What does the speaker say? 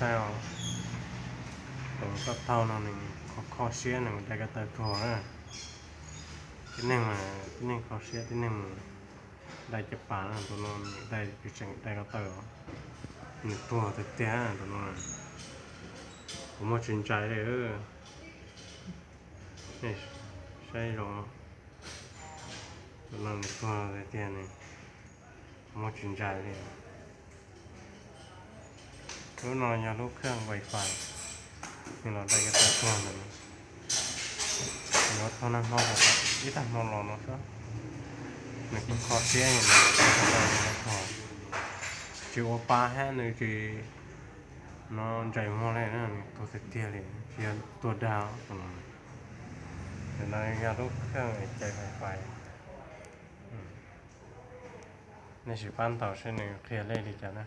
Saib os, tus koj thaij no nws kho kho siab nws dai ko taw tuag na. Tib neeg mas tib neeg kho siab tib neeg dai caj pas na, tus no nws dai tsis tseem dai ko taw os. Nws tuag tiag tiag tus no, kuv muab tsis ntsais li. Nej saib zoo, tus no nws tuag tiag tiag ne, kuv muab tsis ntsais li. Lub no yog lub kheej wifi, nws los dai ko taw tuag ntawm no. Yuav tuag nag hmo, ib tag hmo los no xwb. Nws kho kho siab, nws tuag, tsis ua pa hab nws tsis no ntsais muag li na, nws tuag tiag tiag li, tsis yog tuag dag. Ntawm no yog lub kheej cais wifi. Nej sim pab ntaus seb nws qhia lej li cas na.